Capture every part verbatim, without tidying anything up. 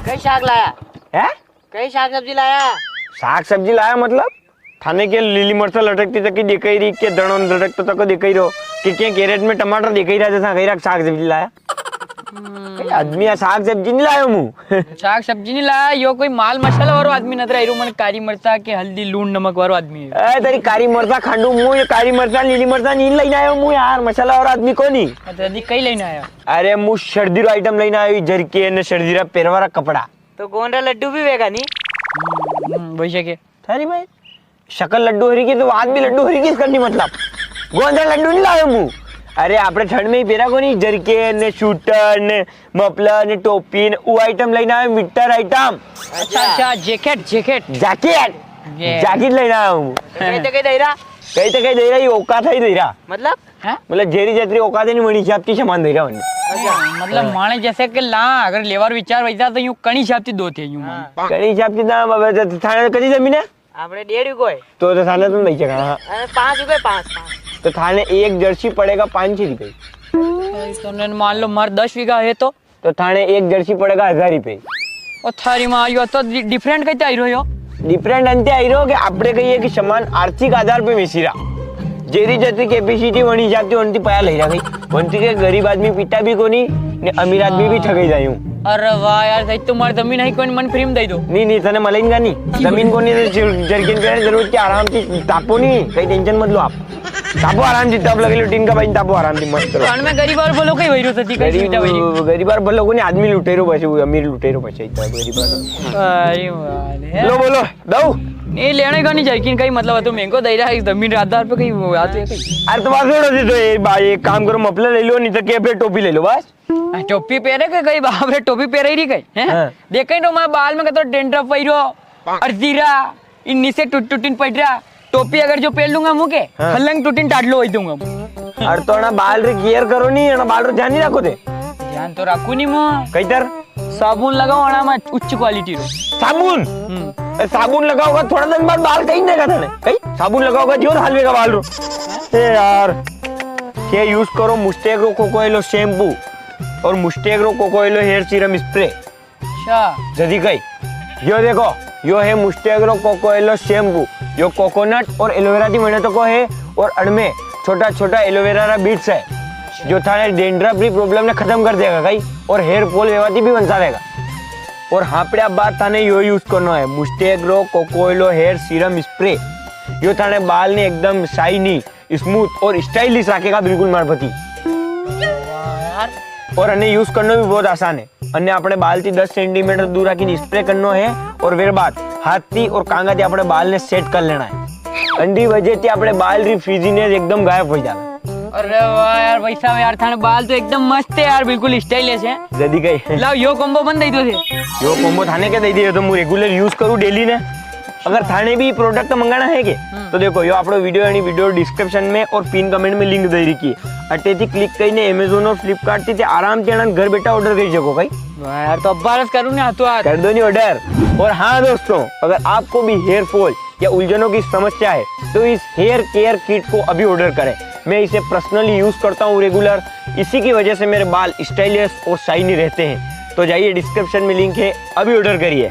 कई साग लाया? है? कई साग सब्जी लाया? साग सब्जी लाया मतलब? थाने के लीली मरचा लटकती तकी देखाई री, के दणो लटकतो तको देखाई रो, के के कैरेट में टमाटर देखाई रहा जैसा कई रहा साग सब्जी लाया। कई आदमी आ साग सब्जी नी लायो मु। साग सब्जी नी लाया, यो कोई माल मसाला वारो आदमी नजर आई रो, मन कारी मरचा के हल्दी लूण नमक वारो आदमी है। ए, तेरी कारी मरचा खांडू मु, ये कारी मरचा, लीली मरचा नी लेने आयो मु यार, मसाला वारो आदमी कोनी। अच्छा, दी कई लेने आया? अरे, मु सर्दी रो आइटम लेने आयो, ई जरके ने सर्दी रा पेरवा रा कपड़ा। तो गोंद रा लड्डू भी वेगा नी? हम्म, वही सके। थारी भाई, शकल लड्डू हरी की तो बात भी लड्डू हरी की करनी, मतलब। गोंद रा लड्डू नी लायो मु। अरे, आपणे ठंड में ही पेरा कोनी, जरके ने, स्वेटर ने, मफलर ने, टोपी ने, वो आइटम लेने आयो, विंटर आइटम। अच्छा, अच्छा, जैकेट, जैकेट। जैकेट। ये। जैकेट लेने आयो मु। कई तो कई दे रहा? कई तो कई दे रहा, ये औकात है ही दे रहा। मतलब? हैं? मतलब, जेरी जतरी औकात है नी, वणी हिसाब की सामान दे रहा हूँ। अच्छा। मतलब, माने जैसे कि ला, अगर लेवार विचार वैसा तो यूं कणी हिसाब की दो थे, यूं हाँ। माने। कणी हिसाब की ना, अब तो थाने कती जमीन है? आपणे डेढ़ वीघो है। तो, तो थाने तुम नहीं चका, हाँ। अरे, पाँच वीघो है, पाँच, पाँच। तो थाने एक जर्सी पड़ेगा पाँच सौ रुपए। अरे, तो ने मान लो, मार दस वीघा है तो? तो थाने एक जर्सी पड़ेगा हजार रुपए। ओ थारी माँ, यो तो डि-, डिफरेंट कैसे आई रहो यो? डिफरेंट अंते आई रहो कि आपणे कहिए कि समान आर्थिक आधार पे वेची रहा। जेरी जतरी कैपेसिटी वणी हिसाब ती वणती पया लई रहा कई। वणती के गरीब आदमी पीता भी कोनी, ने अमीर आदमी भी ठगे जायूं। अरे वाह यार, सही तो मार जमीन है कोनी, मन फ्री में दे दो। नी, नी, तने मलेंगा नी। जमीन कोनी तो जर-, जरकिन पे जरूरत की आराम से तापो नी, कई टेंशन मत लो आप। तापो आराम से, टब लगे लो, टीन का भाई तापो आराम से, मस्त करो। तो हमें गरीब और भलो कई वही रो सती, कई गरीब, सुविधा वही रो। गरीब और भलो कोनी, आदमी लुटेरो बचे, वो अमीर लुटेरो बचे, इतना गरीब और अरे वाह रे। लो बोलो, दऊ? नी, लेने का नी जाए, किन कई मतलब है, तो महंगो दे रहा है, जमीन रे आधार पे कई वो आते हैं कई। अरे तो बस छोड़ो जी, तो ये भाई एक काम करो, मफलर ले लो, नी तो के फिर टोपी ले लो बस। हाँ, टोपी पहरे के कई बाप रे, टोपी पहरे ही रही कई, हैं? हाँ। देखे तो मैं बाल में कतो डेंड्रफ वही रो, और जीरा, इन नीचे टूट टूटिन पड़ रहा। टोपी अगर जो पहन लूंगा मुके, हाँ। हलंग टूटिन टाडलो वही दूंगा। अरे तो ना बाल रे केयर करो नी, ना बाल रे ध्यान नी रखो थे। ध्यान तो रखू नी मु। कई तर? साबुन लगाओ अणा में उच्च क्वालिटी रो। साबुन? हम्म। ए, साबुन लगाओगा थोड़ा दिन बाद बाल कई देगा थाने। कई? साबुन लगाओगा जो हाल वेगा बाल रो। ए यार, ये यूज़ करो मुस्टेक रो कोकोएलो शैम्पू और मुस्टेक रो कोकोएलो हेयर सीरम स्प्रे। अच्छा। जदी कई, यो देखो, यो है मुस्टेक रो कोकोएलो शैम्पू। यो कोकोनट और एलोवेरा थी बने तको है और अणमें छोटा छोटा एलोवेरा रा बीट्स है, जो थाने डेंड्रफ री प्रॉब्लम ने खत्म कर देगा कई, और हेयर फॉल वेवा थी भी बचा देगा। और हापड़ा बाद थाने यो यूज़ करनो है, मुस्टेक रो कोकोएलो हेयर सीरम स्प्रे। यो थाने बाल ने एकदम शाइनी, स्मूथ और स्टाइलिश रखेगा बिल्कुल मार पति। वाह यार। और अने यूज़ करनो भी बहुत आसान है। अने अपने बाल थी दस सेंटीमीटर दूर रखी स्प्रे करनो है और वेर बाद हाथ थी और कांगा थी अपने बाल ने सेट कर लेना है। अंडी वजह थी अपने बाल री फ्रिजीनेस एकदम गायब हो जावे। अरे वाह यार, भाई साहब यार, थाने बाल तो एकदम मस्त है यार, बिल्कुल स्टाइलिश है। जदी कई। लाओ, यो कॉम्बो बन दे दो थे। यो कॉम्बो थाने के दे दिए तो मु रेगुलर यूज़ करूँ डेली ने। अगर थाने भी प्रोडक्ट मंगाना है के, हम्म। तो देखो, यो आपणो वीडियो यानी वीडियो डिस्क्रिप्शन में और पिन कमेंट में लिंक दे रखी है। अटे थी क्लिक करीने Amazon और Flipkart थी ते आराम से अणा घर बैठा ऑर्डर कर सको भाई। वाह यार, तो अब बारस करूँ ना हाथों हाथ। कर दो नी ऑर्डर। और हाँ दोस्तों, अगर आपको भी हेयर फॉल या उलझनों की समस्या है, तो इस हेयर केयर किट को अभी ऑर्डर करें। मैं इसे पर्सनली यूज़ करता हूँ रेगुलर, इसी की वजह से मेरे बाल स्टाइलिश और शाइनी रहते हैं। तो जाइए, डिस्क्रिप्शन में लिंक है, अभी ऑर्डर करिए।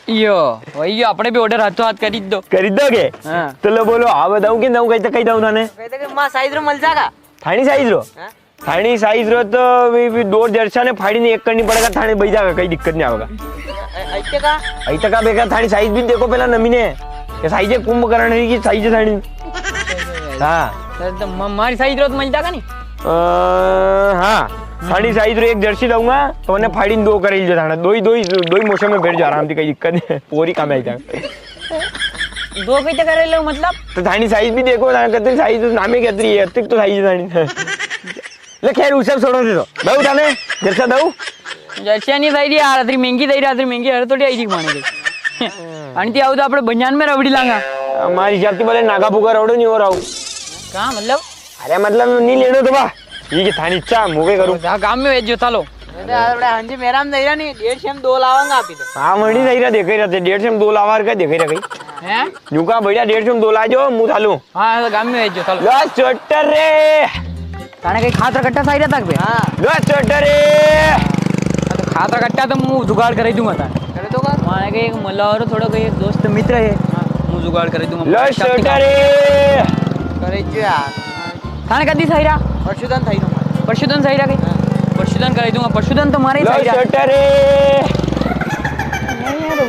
यो, वही यो, अपने भी ऑर्डर हाथों हाथ कर ही दो। कर ही दोगे? हाँ। तो लो बोलो, हाँ बताऊँ कि दऊँ, कई तो कई दऊँ थाने? कई तो कई माँ साइज रो मल जागा। थानी साइज रो? हाँ। थानी साइज रो तो भी, भी दो जर्सा ने फाड़ी ने एक करनी पड़ेगा, थाने बई जागा, कई दिक्कत नी आवेगा। ऐ-, ऐते का? ऐते का बेकार, थानी साइज भी देखो पहला नमीने। ये साइज है कुंभकर्ण है की साइज है थानी। हाँ। तो, तो म-, मारी साइज रो तो मल जागा नी? अ, हाँ। थानी साइज रो एक जर्सी दूंगा, तो उन्हें फाड़ी ने दो कर लीजो थाने। दो ही, दो ही, दो ही मौसम में बैठ जा आराम से, कई दिक्कत नी है। पूरी काम आई जागा। दो कई तो कर लो मतलब? तो थानी साइज भी देखो, थाने कतरी साइज तो नामे कतरी है, अतिक तो साइज है थानी। ले खैर, उ सब छोड़ो दे दो। दऊ थाने, जर्सा दऊ। जर्सी नी दई री यार, अतरी महंगी दई री, अतरी महंगी, अरे थोड़ी आई री माने के। आंटी आओ तो आपणे बनियान में रवड़ी लांगा। मारी जाती बोले नागा फूका रवड़ो नी हो रहा हूँ। कहाँ मतलब? अरे मतलब नी लेनो तो बा। ये की थानी इच्छा, मु के करूँ। जा गाम में वेच जो, चालो। अरे यार, बड़ा हांजी मेरा में दई रा नी, डेढ़ सौ में दो लावांगा आप इधर। हाँ, वही दई रा, देखे रहते, डेढ़ सौ में दो लावा का देखे रहे। हैं? यूं का बढ़िया डेढ़ सौ में दो ला जो, मु थालू। हाँ, तो गाम में वेच जो, चालो। लो छोटर रे। थाने कई खास रकट्टा साई रहता बे? हाँ। लो छोटर रे। खातरा कट्टा तो मूं जुगाड़ कराई दूंगा था। कर दोगा? मारे के एक मला और थोड़ा कोई एक दोस्त मित्र है। हाँ। मूं जुगाड़ कराई दूंगा। लो, शूटर है। करे जो यार। थाने कदी सही रहा? परशुदन सही रहा। परशुदन सही रहा के? हाँ। परशुदन कराई दूंगा, परशुदन तो मारे ही लो, सही रहा। शूटर है। नहीं यार,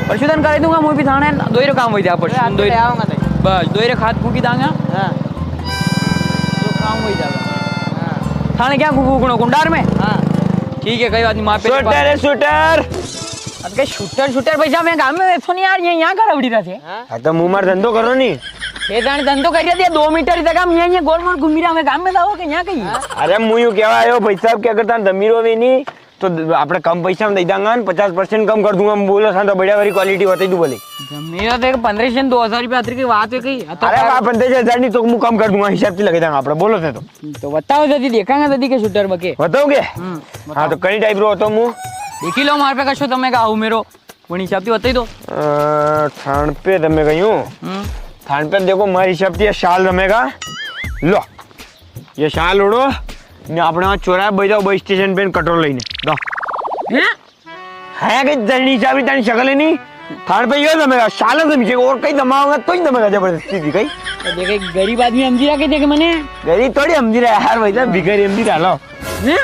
परशुदन कराई दूंगा, मूं भी थाने दो ही रो काम हो जाए, परशुदन आप दो ही ले आओगा नहीं। बस, दो ही रे खाद फूकी दांगा। हाँ। तो काम हो जाएगा। हाँ। थाने क्या फूकणो कुंडार में? हाँ। ठीक है, कई बात नहीं, मां पे शूटर है, शूटर। अब के शूटर, शूटर पैसा मैं गांव में बैठो नहीं यार, ये यहाँ का रबड़ी रहा थे। हाँ? हाँ, तो मूं मार धंधो करो नी। ये जाने धंधो कर रहा थे, दो मीटर ही तक हम यहाँ, यहाँ गोल मोल घूमी रहा, मैं गांव में जाओ के यहाँ कहीं। हाँ? अरे, मूं यूं केवा आयो, भाई साहब, के अगर थाने दमीरो भी नी, तो द-, आपणे कम पैसा में दे दांगा न, पचास percent कम कर दूंगा, हम बोलो सा तो बढ़िया वाली quality बताई दूं बोले। दमीरो देख, पन्द्रह से दो हजार रुपया अतरी की बात है कहीं। हाँ, तो अरे, यार, वाह, पन्द्रह हजार नी तो मूं कम कर दूंगा, हिसाब से लगे दांगा आपणे, बोलो थे तो। तो बताओ जदी, देखांगा जदी के शूटर बके। बताओ के? हम्म, हाँ, बताओ। तो कई type रो होतो मूं? देखी लो, मार पे कशो तमे का हूँ मेरो। वणी हिसाब थी बताई दो। अ, थान पे तमे कही हूँ। हम्म। थान पे देखो, मारी हिसाब थी ये शाल तमे का। लो, ये शाल ओढ़ो, ने आपणे वां चौराहे बई जाओ, बस स्टेशन पे कटोरो लईने। दो। हैं? है कि जणी चाबी तानी शकल है नी? थान पे यो तमे का, शाल तमे का, और कई तमाओगा तो ही तमे का जबरदस्ती थी कई। तो देखे, गरीब आदमी हमजी रहा के देखे मने। गरीब थोड़ी हमजी रहा यार, भाई साहब, भिखारी हमजी रहा लो। हैं?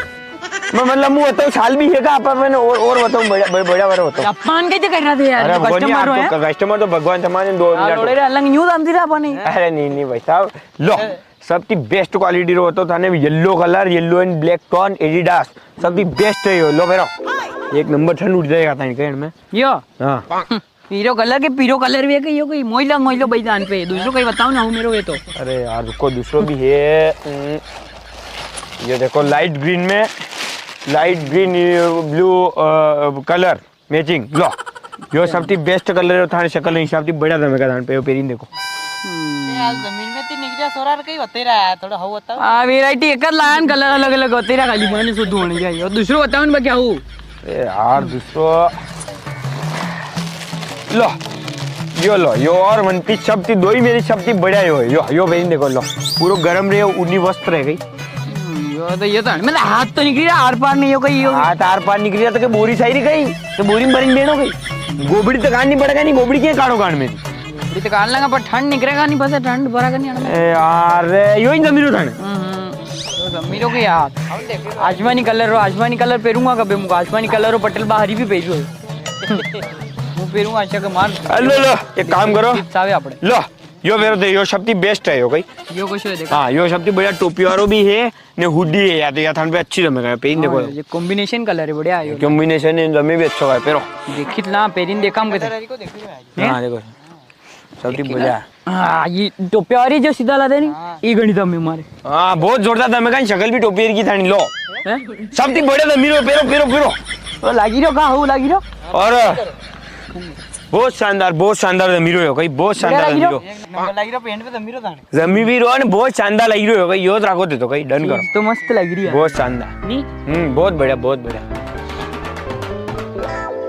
मैं मतलब, मूं बताऊं, शाल भी है का? पर मैंने और, और बताऊं, बड़ा, बड़ा, बड़ा वाला बताऊं। अपमान कैसे कर रहा था यार, अरे, जो वो नहीं, customer आप रो तो है। क-, customer तो भगवान समान है, दो हाँ, मिनट लोड़े रो। रे, अलग न्यूज़ आंदी रहा अपने। अरे, नहीं, नहीं, भाई साहब, लो, ए। सबती best quality रो तो थाने yellow colour, yellow and black tone, Adidas, सबती best है यो, लो, फेरो। एक नंबर ठंड उड़ जाएगा था इनके में। यो? हाँ। पीरो colour के, पीरो colour भी है कि यो कोई मोइलो, मोइलो भाई जान पे, दूसरो कोई बताओ ना, हूँ मेरो वे तो। अरे यार, रुको, दूसरो भी है। हम्म, ये देखो, light green में, light green, ये blue, अ, colour matching, लो। यो सबती best colour है, थाने शकल हिसाब थी बढ़िया तमे का थाने पे, यो पेरीन देखो। यार, जमीन में ती निकलिया सोरा रे, कई बते रहा है, थोड़ा हव बताओ। आ, variety एक लाइन colour अलग अलग बते रहा, खाली माने सो धोने जाए। और दूसरो बताओ ना, क्या हूँ? ए यार, दूसरो। लो, यो लो, यो और मन की सबती दो ही मेरी सबती बढ़िया यो है। यो, यो पेरीन देखो, लो। पूरो गरम रे, ऊनी वस्त्र है कई। हम्म, यो तो, ये तो, मतलब, हाथ तो निकली रहा, आर पार नहीं हो गई, यो। हाथ आर पार निकली रहा तो के बोरी साई री कई? तो बोरी में भरीन बेनो कई? गोबड़ी तो कान नहीं पड़ेगा, नहीं, गोबड़ी के काढ़ो कान में? गोबड़ी तो कान लगा, पर ठंड निकलेगा नहीं, बस ठंड भरा का नहीं आना। ए यार, यो ही जमीरो थाने। हम्म, हम्म। तो जमीरो के यार। आसमानी colour रो, आसमानी colour पेरूंगा कभी मुका, आसमानी colour रो पटेल बाहरी भी पेरू। वो पेरूंगा अच्छा के मार। लो, लो, एक काम करो। सावे आपड़े। लो, यो फेरो दे, यो सबती best है यो कई। यो कशो है देखो। हाँ, यो सबती बढ़िया टोपी वालो भी है, ने hoodie है, या तो या थान पे अच्छी जमेगा, पेन देखो। हाँ, ये combination colour है, बढ़िया है यो। Combination है, जमे भी अच्छा है, पेरो। देखी तो ना, पेरिन देखा हम कहते। हैं? हाँ, देखो। सबती बढ़िया। हाँ, ये टोपी वाली जो सीधा लाते नहीं, हाँ। ये घणी जमे मारे। हाँ, बहुत जोरदार जमेगा, शकल भी टोपी की थानी लो। हैं? सबती बढ़िया जमीरो, पेरो, पेरो, पेरो। तो लागी रो, कहाँ हो लागी रो? और बहुत शानदार, बहुत शानदार जमीरो हो कई, बहुत शानदार बढ़िया लगी रो। जमीरो। एक नंबर लगी रो, पेंट पे जमीरो थाने। जमी भी रो ने, बहुत शानदार लगी रो हो कई, यो तो राखो दे तो कई, done करो। चीज तो मस्त लगी री है। बहुत शानदार। नी? हम्म, बहुत बढ़िया, बहुत बढ़िया।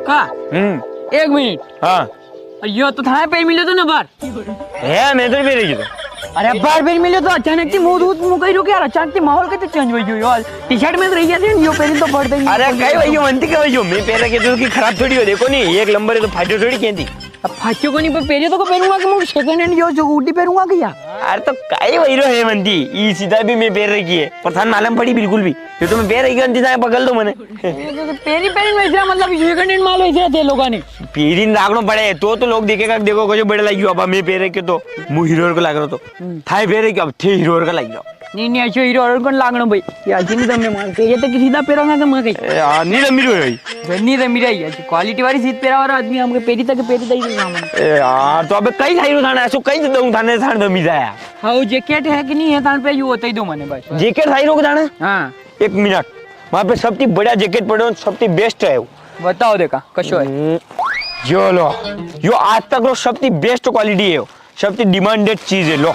का? हम्म। एक मिनट। हाँ। यो तो थाने पे मिलो तो ना बार। है, मैं तो नहीं पहन रही तो। अरे बार पे मिलो तो अचानक थी मूड, मूड कही रो कि यार अचानक थी माहौल कैसे change हो गयो यार। T-shirt में तो रही जाती है, यो पहन तो बढ़ देंगे। अरे कई भाई, यो मनती के भाई, यो मैं पहन रखे तो की खराब थोड़ी हो, देखो नहीं, एक नंबर है तो फाटो थोड़ी कहती। अब फाटियो कोनी, पर पेरियो तो को पेरूंगा कि मूं second hand यो जो हुडी पेरूंगा कि यार। अरे तो काई वही रो है मंदी, ई सीधा भी मैं पेर रखी है, पर थाने मालूम पड़ी बिल्कुल भी। यो तो मैं पेर रखी है, अंती जाए पकड़ दो मने। पेरी पेरी में इतना मतलब second hand माल बेच रहे थे लोगों ने। पेरी ने राखणो पड़े, तो, तो लोग देखेगा, देखो, को जो बड़े लागियो, अब मैं पेर रखी तो, मूं हीरो को लाग रहा तो। हम्म। थाए पेर रखी, अब थे हीरो का लागियो। नी, नी, ऐसे हीरो और कौन लागणो भाई? ये अच्छी नहीं तमने मार के, ये तो किसी दा पेरोंगा के मार के। ए, आ, नी रमी रो भाई। नी रमी रही है, quality वाली चीज पेरा वाला आदमी हमके पेरी तक पेरी तक ही सामान। ए यार, तो अबे कई थाई रो थाने, ऐसो कई दऊं थाने, थाने दमी जाया। हाँ, वो jacket है कि नहीं है, थाने पे यू होता ही दो मने बस। Jacket थाई रो के थाने? हाँ। एक मिनट, वहाँ पे सबती बढ़िया jacket पड़ो, सबती best है वो। बताओ देखा, कशो है? हम्म, यो लो, यो आज तक रो सबती best quality है यो। सबती demanded चीज है, लो।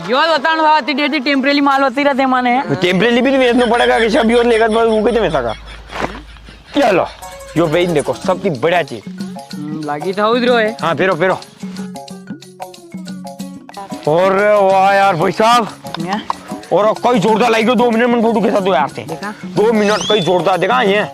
यो बताण वाला थी, डेढ़ थी temporary माल होती रहते माने। तो temporary भी तो बेचना पड़ेगा कि सब यो लेकर बस वो कितने में सका? ये लो, यो पेन देखो, सबती बढ़िया चीज। हम्म, लागी तो उधरो है। हाँ, पेरो, पेरो। और वाह यार भाई साहब। क्या? और कोई जोरदार लागी गयो, दो मिनट में फोटो खींचा दो यार से। देखा? दो मिनट कोई जोरदार, देखा ये?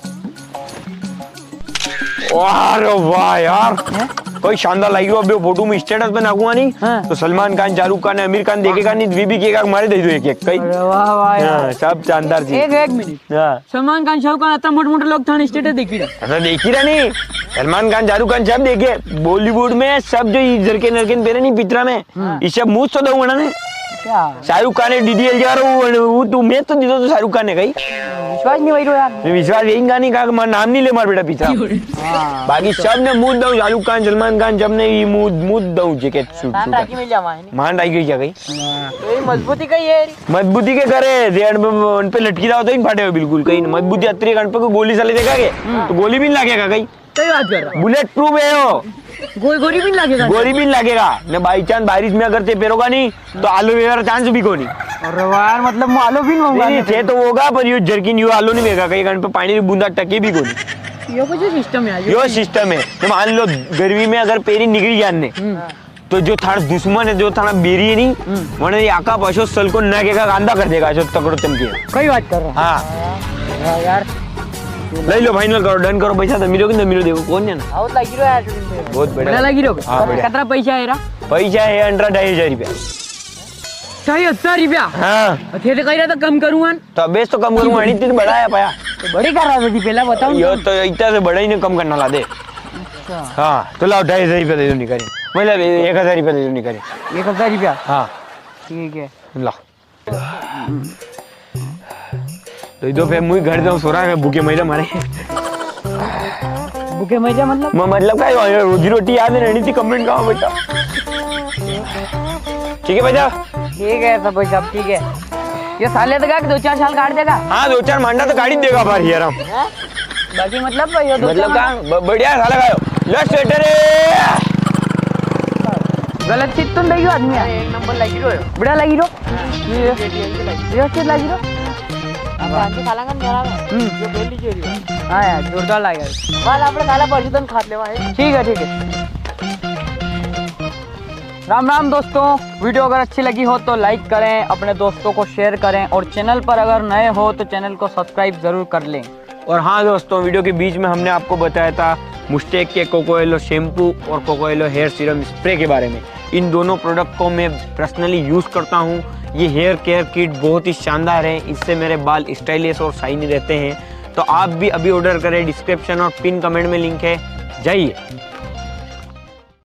अरे वाह यार, हैं? कोई शानदार लागी रयो। अबे फोटो में स्टेटस पे नाखूंगा नी, हाँ। तो सलमान खान, शाहरुख खान, आमिर खान देखेगा नी, वी भी केगा, मारे दे दो एक एक, कई। अरे वाह, वाह यार। हाँ, सब शानदार चीज। एक, एक मिनट। हाँ। सलमान खान, शाहरुख खान, अतरा मोटा मोटा लोग थाने स्टेटस देखी रया। अरे देखी रया नी, सलमान खान, शाहरुख खान सब देखे। बॉलीवुड में सब जो ई जरके नरके पेरे नी पिक्चर में, हाँ। ई सब मूं ज तो दऊं वणा ने। क्या? शाहरुख खान ने डीडीएल जा रहा हूँ, वो तू मैं तो दीदो तो शाहरुख खान ने कई। विश्वास नी वई रयो यार। विश्वास यही का नी, का मारो नाम नी ले मार बेटा पिक्चर। हाँ। बाकी सब ने मूं ज दऊं, शाहरुख खान, सलमान खान, सब ने ई मूं ज, मूं ज दऊं जैकेट सूट, मान सूट। राखी मिल जावा है नी। मान राखी क्या कई? हाँ। तो ये मजबूती का ही है री। मजबूती के करे, जे अण पे, अण पे लटकी रया हो तो ही फाटे हो बिल्कुल, कई नी। मजबूती अतरी, अण पे कोई गोली चले देगा के? हम्म। तो गोली भी नी लागेगा कई। कई बात कर रहा? बुलेट प्रूफ है यो। गो-, गोली भी नी लागेगा? गोली भी नी लागेगा। ने बाई चांस बारिश में अगर ते पेरोगा नी, तो आलो वेवा रो चांस भी कोनी। अरे वाह यार, मतलब, मूं आलो भी नी नी, नी, थे तो होगा, पर यो जर्किन, यो आलो नी वेगा, कई अण पे पाणी री बूंदा टके भी कोनी। यो कुछ सिस्टम है, यो। यो सिस्टम है। तो मान लो, गर्मी में अगर पेरी निकली जान ने, हम्म। तो जो थारा दुश्मन है, जो थारा बेरी है नी, हम्म। वणे आका पाछो सलको ना के का कांदा कर देगा, जो तगड़ो चमके। कई बात कर रहा? हाँ। हाँ यार। लई लो, फाइनल करो, डन करो, पैसा तो मिलो कि ना मिलो, देखो कौन है ना। बहुत लागी रयो यार, शूटिंग पे। बहुत बढ़िया। बढ़िया लागी रयो? हाँ, बढ़िया। कतरा पैसा है रा? पैसा है अंडर ढाई हजार रुपया। ढाई हजार रुपया? हाँ। थे तो कई रया था कम करूँगा। तो अबे तो कम करूँगा, अणी तीन बड़ा है पाया। तो बड़ी कर रहा था जी, पहला बताओ यो ना। तो इतना से बड़ा ही ने कम करना ला दे। अच्छा। हाँ, तो लाओ, ढाई हजार रुपया दे दो, निकाले। मतलब, एक हजार रुपया दे दो, निकाले। एक हजार रुपया? हाँ। ठीक है। ला। तो इधर पे मुई घर जाऊँ, सोरा है, भूखे मरी रया मारे। भूखे मरी रया मतलब? म-, मतलब का, यो रोजी रोटी याद है, रहनी थी, कमेंट कहाँ बेटा। ठीक है भाई साहब। ठीक है, सब भाई साहब, ठीक है। ये साले तो का दो चार साल काट देगा? हाँ, दो चार मांडा तो काट ही देगा बार यार हम। हैं? बाकी मतलब, ये दो मतलब चार का, ब-, बढ़िया साला का यो। लो स्वेटर है। गलत चीज तो नहीं आदमी है। एक नंबर लागी रयो। बढ़िया लागी रयो। व्यवस्थित लागी रयो। अब आगे साला का मेरा है। हम्म। जो पहली चोरी है। हाँ यार, जोरदार लागे। बस आपने साला परसों दिन खा लेवा है। ठीक है, ठीक है। राम राम दोस्तों, वीडियो अगर अच्छी लगी हो तो लाइक करें, अपने दोस्तों को शेयर करें और चैनल पर अगर नए हो तो चैनल को सब्सक्राइब जरूर कर लें। और हाँ दोस्तों, वीडियो के बीच में हमने आपको बताया था मुस्टेक के कोकोएलो शैम्पू और कोकोएलो हेयर सीरम स्प्रे के बारे में। इन दोनों प्रोडक्ट को मैं पर्सनली यूज़ करता हूँ। ये हेयर केयर किट बहुत ही शानदार है, इससे मेरे बाल स्टाइलिश और शाइनी रहते हैं। तो आप भी अभी ऑर्डर करें, डिस्क्रिप्शन और पिन कमेंट में लिंक है, जाइए।